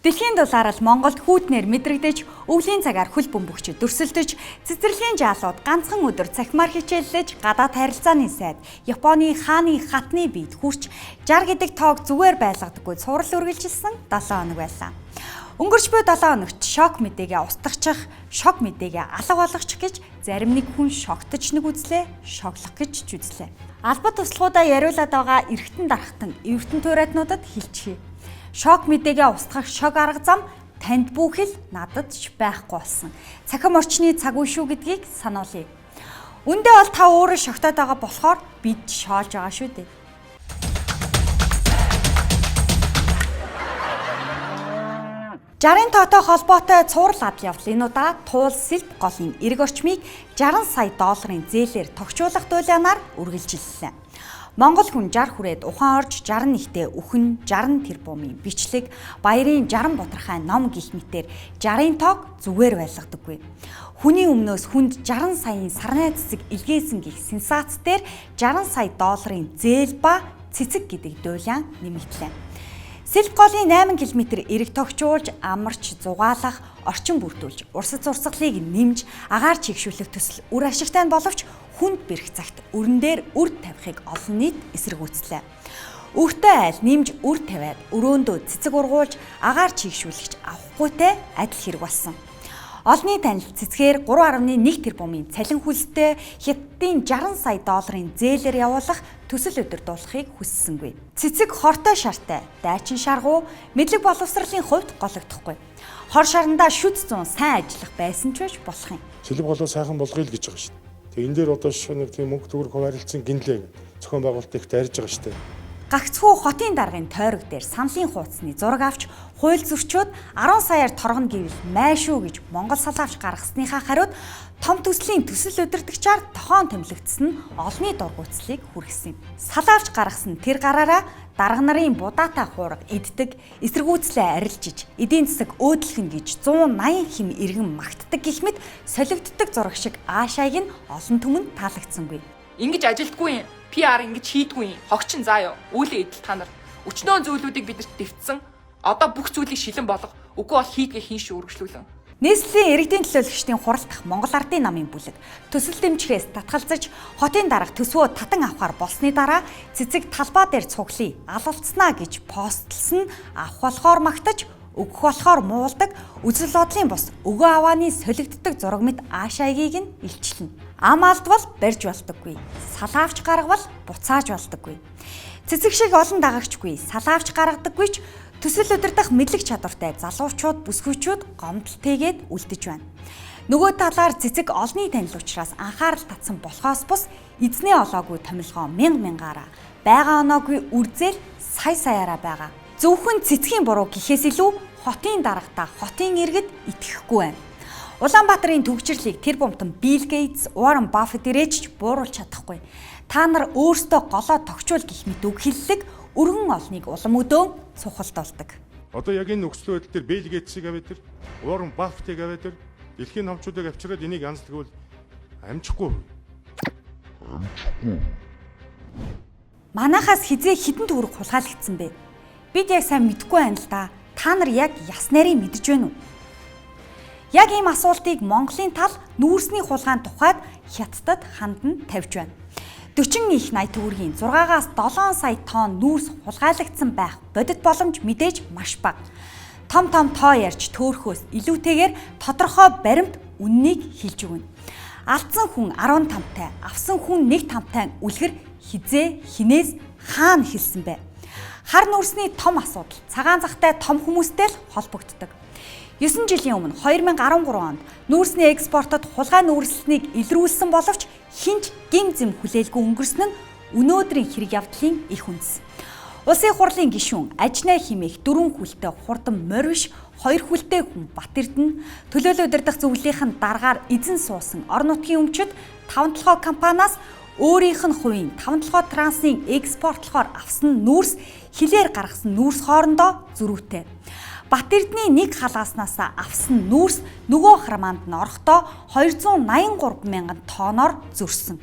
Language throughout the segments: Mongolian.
Дэлхийн дулаарал Монголд хүүтнэр мэдрэгдэж, өвлийн цагаар хөл бөмбөгч дөрсөлдөж, цэцэрлэгийн жаалууд ганцхан өдөр цахимаар хичээллэж, гадаад харилцааны сайд Японы хааны хатны биед хүрч, 60 гэдэг тоог зүгээр байлгадаггүй цуврал үргэлжилсэн 7 хоног байлаа. Өнгөрч буй 7 хоногт шок мэдээгээ устгах, шок мэдээгээ алга болгочих гэж зарим нэг хүн шогтож нэг үзлээ, шоглох гэж ч үзлээ. Албат туслахуудаа яриулаад байгаа эргэтэн дархтан эвэртэн туйратнуудад хэлчихье. Шок мэдээгээ устгах шог арга зам танд бүхэл надад ч байхгүй болсон. Цахим орчны цаг үе шүү гэдгийг сануулъя. Үндэ бол та өөрөө шогтоод байгаа болохоор бид шоолж байгаа шүү дээ. Жарын тоотой холбоотой цуврал адал явдал энэ удаа Туул Сэлб голын эрг орчмыг 60 сая долларын зээлээр тогтчуулах дуулианаар үргэлжиллээ. Монгол хүн 60 хүрээд ухаан орж 61-тэй үхэн 60 тэрбумын бичлэг, баярын 60 бутархай ном гих мэтэр 60-ын тоог зүгээр байлгадаггүй. Хүний өмнөөс хүнд 60 саяын сарнай цэцэг илгээсэн гих сенсац дээр 60 сая долларын зээл ба цэцэг гэдэг дуулиан нэмэгдлээ. Сэлб голын 8 км эрэг тогтжуулж, амарч, зугаалах, орчин бүрдүүлж, урсац урсгалыг нэмж, агаар чигшүүлэх төсөл үр ашигтай нь боловч хүнд бэрх цагт өрн дээр үр тавихыг олон нийт эсэргүүцлээ. Өртөө айл нэмж үр тавиад өрөөндөө цэцэг ургуулж, агаар чигшүүлэгч авахгүйтэй адил хэрэг болсон. Олонний танил цэцгээр 3.1 тэрбумын цалин хүлстэй Хятадын 60 сая долларын зээлээр явуулах төсөл удирдуулахыг хүссэнгүй. Цэцэг хортой шартай, дайчин шаргуу, мэдлэг боловсролын хувьд гологдохгүй. Хор шарандаа шүд зун сайн ажиллах байсан ч байж болох юм. Сэлб голоо сайхан болгоё л гэж байгаа шүү дээ. Тэгээ энэ дээр одоо нэг тийм мөнгө төгрөг хуваарлцсан гинлээ. Зохион байгуулалт их дайрж байгаа шүү дээ. Гагцхүү хотын даргын тойрог дээр саналын хууцны зураг авч хууль зөрчөөд 10 саяар торгоно гэвэл майшүү гэж Монгол салаавч гаргасныхаа хариуд том төслийн төсөл удирдагчаар тохоон томилогдсон нь олонний дургуутслыг хүргэсэн юм. Салаавч гаргасан тэр гараараа дарга нарын будаатай хуурга иддэг, эсэргүүцлээ арилжиж, эдийн засаг өөдлөх нь гэж 180 хэм иргэн магтдаг гэх мэт солигддог зураг шиг аашайг нь олон түмэнд таалагдсангүй. Ингэж ажилдгүй юм. PR ингэж хийдгүй юм. Хогчин заа юу. Үүлээ идэл та нар. Өчнөө зүйлүүдийг бидэрт дэвтсэн. Одоо бүх зүйлийг шилэн болго. Үгүй бол хийдгээ хийн шүү үргэлжлүүлэн. Нийслэлийн иргэдийн төлөөлөгчдийн хурал дахь Монгол Ардын намын бүлэг төсөл дэмжихээс татгалзаж хотын дарга төсвөө татан авахар болсны дараа цэцэг талбай дээр цуглая алалцснаа гэж постлсон авах болохоор магтаж өгөх болохоор муулдаг үзэл бодлын бус өгөө авааны солигддог зураг мэт аашайгийг нь илчлэнэ. Ам алдвал барьж болдоггүй. Салаавч гаргавал буцааж болдоггүй. Цэцэг шиг олон дагагчгүй, салаавч гаргадаггүй ч төсөл удирдах мэдлэг чадвартай залуучууд, бүсгүйчүүд гомдол тэгээд үлдэж байна. Нөгөө талаар цэцэг олонний танил учраас анхаарал татсан болохоос бус эзнээ олоогүй томилгоо мянга мянгаараа байгаа оноогүй үрзэл сая саяараа байгаа. Зөвхөн цэцгийн буруу гэхээс илүү хотын даргадаа хотын иргэд итгэхгүй байна. Улаанбаатарын төгжрлийг тэр бумтан Билл Гейтс, Уоррен Баффет ирээч ч бууруулж чадахгүй. Та нар өөрсдөө голоо тогтчуул гих мэт үг хэллэг өргөн олныг улам өдөөн цухалдуулдаг. Одоо яг энэ нөхцөл байдал дээр Билл Гейтсийг аваад ир, Уоррен Баффетыг аваад ир, дэлхийн номчуудыг авчираад энийг янзлгуул амжихгүй. Амжихгүй. Манайхаас хизээ хідэн төгрөг хулгайлагдсан бэ? Бид яг сайн мэдэхгүй байна л да. Та нар яг яс нарийн мэдэж байна уу? Яг ийм асуултыг Монголын тал нүүрсний хулгайн тухайд Хятадд хандан тавьж байна. 40 их 80 төгрөгийн 6-аас 7 сая тонн нүүрс хулгайлагдсан байх бодит боломж мэдээж маш бага. Том том тоо ярьж төөрхөөс илүүтэйгээр тодорхой баримт үннийг хэлж өгнө. Алдсан хүн 10 тамтай, авсан хүн 1 тамтай үлгэр хизээ хинээс хаана хэлсэн бэ? Хар нүүрсний том асуудал цагаан захтай том хүмүүстэй л холбогддог. 9 жилийн өмнө 2013 онд нүүрсний экспортод хулгай нүүрслэнийг илрүүлсэн боловч хинч гим зэм хүлээлгүй өнгөрсөн нь өнөөдрийн хэрэг явдлын их үндэс. Улсын хурлын гишүүн Ажнай химээх 4 хүлтэй хурдан морь биш 2 хүлтэй хүн Бат Эрдэнэ төлөөлөл удирдах зөвлөлийнхэн даргаар эзэн суусан орон нутгийн өмчөд 5 толгой компаниас өөрийнх нь хувийн 5 толгой трансын экспортлохоор авсан нүүрс хилээр гаргасан нүүрс хоорондоо зөрүүтэй. Бат Эрдэнийн нэг халааснаас авсан нүүрс нөгөө хармаанд нь орохдоо 283 мянган тоноор зөрсөн.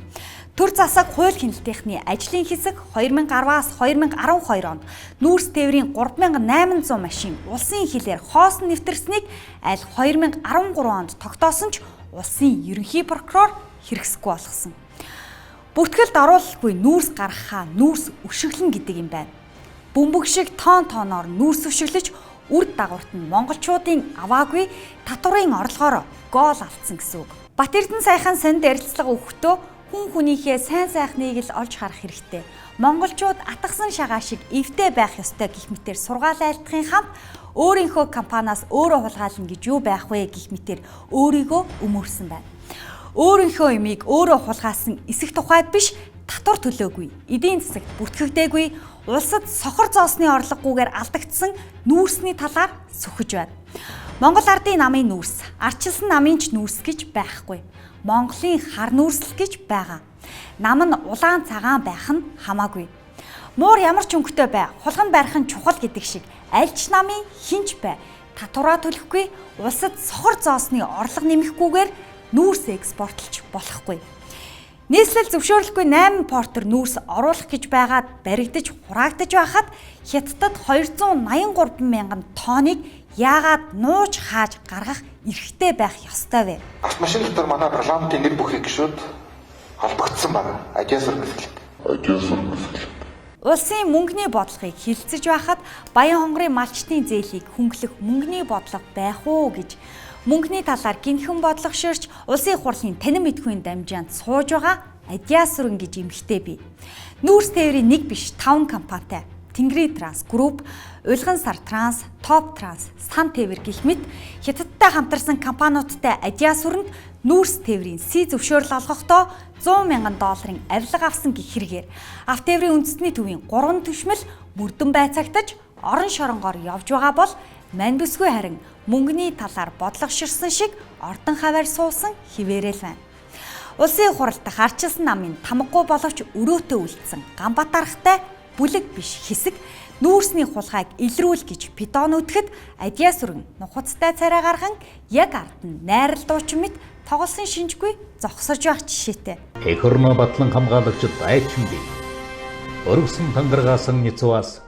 Төр засаг хууль хяналтынхны ажлын хэсэг 2010-аас 2012 онд нүүрс тээврийн 3800 машин улсын хилээр хоосон нэвтэрснийг аль 2013 онд тогтоосон ч улсын ерөнхий прокурор хэрэгсэхгүй болгосон. Бүртгэлд оруулалгүй нүүрс гаргахаа нүүрс өшиглөн гэдэг юм байна. Бөмбөг шиг тоон тооноор нүүрс өшиглөж үр дагаварт нь монголчуудын аваагүй татварын орлогоор гоол алдсан гэсэн үг. Бат Эрдэнэ саяхан санд ярилцлага өгөхдөө хүн хүнийхээ сайн сайхныг л олж харах хэрэгтэй. Монголчууд атгасан шагаа шиг эвтэй байх ёстой гэх мэтэр сургаал айлтгахын хамт өөрийнхөө компаниас өөрөө хулгайлна гэж юу байх вэ гэх мэтэр өөрийгөө өмөрсөн байна. Өөрийнхөө ямиг өөрөө хулгайлсан эсэх тухайд биш, татвар төлөөгүй, эдийн засагт бүртгэгдээгүй, улсад сохор зоосны орлогогүйгээр алдагдсан нүүрсний талаар сөхөж байна. Монгол ардын намын нүүрс, ардчилсан намын ч нүүрс гэж байхгүй. Монголын хар нүүрсэл гэж байгаа. Нам нь улаан цагаан байх нь хамаагүй. Муур ямар ч өнгөтэй бай, хулган барих нь чухал гэдэг шиг аль ч намын хинч бай, татвараа төлөхгүй, улсад сохор зоосны орлого нэмэхгүйгээр нүүрс экспортлж болохгүй. Нийслэл зөвшөөрлөхгүй 8 портер нүүрс оруулах гэж байгаад баригдаж хураагдаж байхад Хятадд 283 мянган тонныг яагаад нууж хааж гаргах эрхтэй байх ёстой вэ? Автомашин дотор манай парламентын нэр бүхий гишүүд холбогдсон байна. Адиасар мэдлэг. Улсын мөнгөний бодлогыг хилцэж байхад Баян хонгорын малчдын зээлийг хөнгөлөх мөнгөний бодлого байх уу гэж мөнгөний талаар гинхэн бодлого ширч улсын хурлын танин мэдхүйн дамжаанд сууж байгаа Адиасүрэн гэж эмэгтэй бий. Нүүрс тээврийн нэг биш 5 компанитай. Тэнгэрийн Транс Групп, Улган сар Транс, Топ Транс, Сан тээвэр гэх мэт Хятадтай хамтарсан компаниудтай Адиасүрэнд нүүрс тээврийн Си зөвшөөрөл олгохдоо 100 мянган долларын авилга авсан гэх хэрэгээр автотээврийн үндэсний төвийн 3 түвшмэл мөрдөн байцаагдаж орон шоронгоор явж байгаа бол мань бүсгүй харин мөнгөний талаар бодлого ширсэн шиг ордон хаваар суусан хിവэрэл байна. Улсын хурал дахь ардчилсан намын тамгагүй боловч өрөөтэй үлдсэн Ганбатархтай бүлэг биш хэсэг нүүрсний хулгайг илрүүл гэж питон үтгэхэд Адиасүрэн нухацтай царай гарган яг ард нь найрал дуучин мэт тоглосон шинжгүй зогсож байх жишээтэй. Эх орноо батлан хамгаалагчид дайчин бий. Өргөсөн тангаргаасан ницвас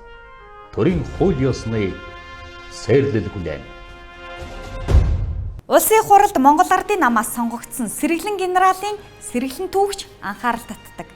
төрийн хууль ёсны сэрлэл хүлээн. Улсын хуралд Монгол ардын намаас сонгогдсон сэргэлэн генералийн сэргэлэн түүхч анхаарал татдаг.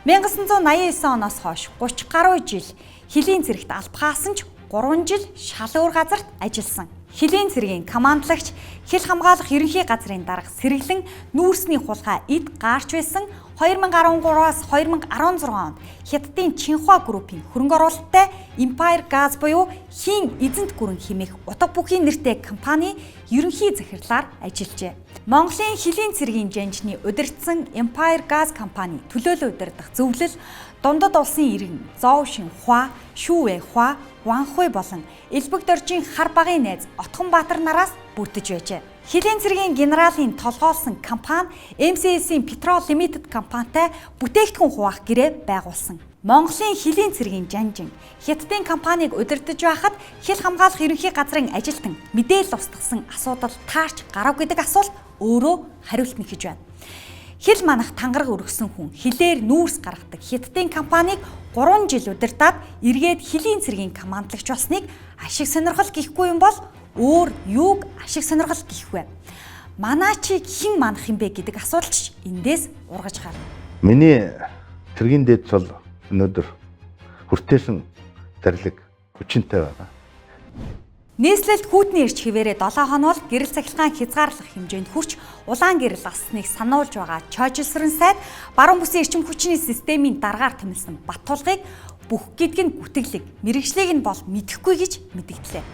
1989 оноос хойш 30 гаруй жил хөлийн цэрэгт албахаасан ч 3 жил шал өөр газарт ажилласан. Хөлийн цэргийн командлагч, хил хамгаалах ерөнхий газрын дарга сэргэлэн нүүрсний хулгай эд гаарч байсан 2013-аас 2016 онд Хятадын Чинхуа группийн хөрөнгө оруулалттай Empire Gas буюу хийн эзэнт гүрэн хэмээх утга бүхий нэртэй компани ерөнхий захирлаар ажиллажээ. Монголын хөлийн цэргийн жанжны удирдсан Empire Gas компани төлөөлөн удирдах зөвлөл дундад улсын иргэн Зоу Шинхуа, Шүвэ Хуа, Ван Хуй болон Элбэг доржийн хар багын найз Отгонбаатар нараас бүрдэж байжээ. Хөлийн цэргийн генералийн толгойлсон компани MCS-ийн Petrol Limited компанитай бүтээгдэхүүн хуваах гэрээ байгуулсан. Монголын хөлийн цэргийн жанжин Хятадын компанийг удирдах байхад хил хамгаалах ерөнхий газрын ажилтан мэдээлэл устгасан асуудал таарч гарав гэдэг асуулт өөрөө хариулт нэхэж байна. Хил манах тангараг өргөсөн хүн хилээр нүүрс гаргадаг Хятадын компанийг 3 жил удирдаад эргээд хөлийн цэргийн командлагч болсныг ашиг сонирхол гэхгүй юм бол өөр юуг ашиг сонирхол гэх вэ? Манаачийг хэн манах юм бэ гэдэг асуулт ч эндээс ургаж гарна. Миний цэргийн дээд цол өнөөдөр хүртээсэн зарлиг хүчинтэй байгаа. Нийслэлд хүүтний ирч хിവэрэ 7 хоног гэрэл цахилгаан хязгаарлах хэмжээнд хүрч улаан гэрэл алсныг сануулж байгаа Чожилсрэн сайд баруун бүсийн эрчим хүчний системийн даргаар томилсон Баттулгыг бүх гэдг нь гүтгэлэг, мэрэгжлийг нь бол мэдэхгүй гэж мэдгдлээ.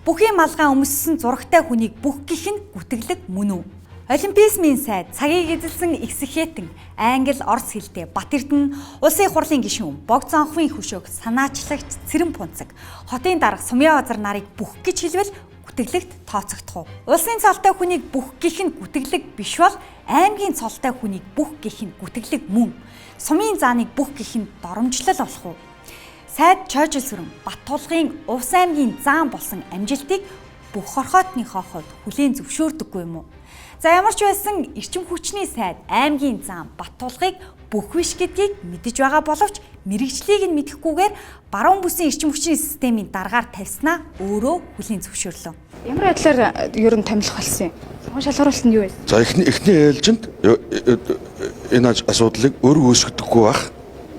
Бүхийн малгай өмссөн зурагтай хүнийг бүх гих нь гүтгэлэг мөн үү? Олимпизмын сайд цагийг эзэлсэн Ихсэхэтэн, англи, орос хэлтэй Бат Эрдэнэ, улсын хурлын гишүүн Богд Зонхвын хөшөөг санаачлагч Цэрэн Пунцэг, хотын дарга Сумья Базар нарыг бүх гэж хэлбэл гүтгэлэгт тооцогдох уу? Улсын цолтой хүнийг бүх гих нь гүтгэлэг биш бол аймгийн цолтой хүнийг бүх гих нь гүтгэлэг мөн. Сумын зааныг бүх гих нь доромжлол болох уу? Сайд Чожилсүрэн Баттулгын Увс аймгийн заан болсон амжилтыг бүх хорхоотныхоо хувьд хүлээн зөвшөөрдөггүй юм уу? За ямар ч байсан эрчим хүчний сайд аймгийн зам Баттулгыг бүх биш гэдгийг мэдэж байгаа боловч мэрэгжлийг нь мэдэхгүйгээр баруун бүсийн эрчим хүчний системийн даргаар тавьснаа өөрөө хүлээн зөвшөөрлөө. Ямар байдлаар ер нь томилох болсон юм? Сонгон шалгаруулалт нь юу вэ? За эхний ээлжинд энэ асуудлыг өөрөө үүсгэдэггүй байх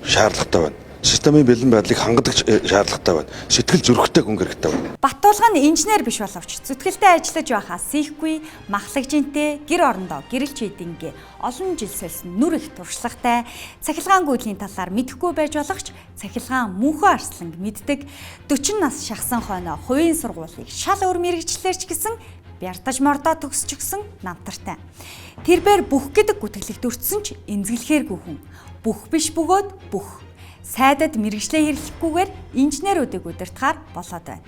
шаардлагатай байна. Системийн бэлэн байдлыг хангадаг шаардлагатай байна. Сэтгэл зүрэхтэй хүн хэрэгтэй байна. Баттулга нь инженер биш боловч зүтгэлтэй ажиллаж байхаас сийхгүй, махлагжинтэй, гэр орондоо гэрэлч хийдэнгээ олон жил сольсон нүр их туршлагатай, цахилгаан гүйлийн талаар мэдэхгүй байж болох ч цахилгаан мөнхөө арсланг мэддэг, 40 нас шахсан хойноо хувийн сургуулийг шал өөр мэрэгчлэр ч гэсэн бяртаж мордоо төгсчихсөн намтартай. Тэрбээр бүх гэдэг гүтгэлэгт өртсөн ч эмзэглэхээргүй хүн. Бүх биш бөгөөд бүх. Сайдад мэрэгчлээ хэрэглэхгүйгээр инженерүүдийг удирдахаар болоод байна.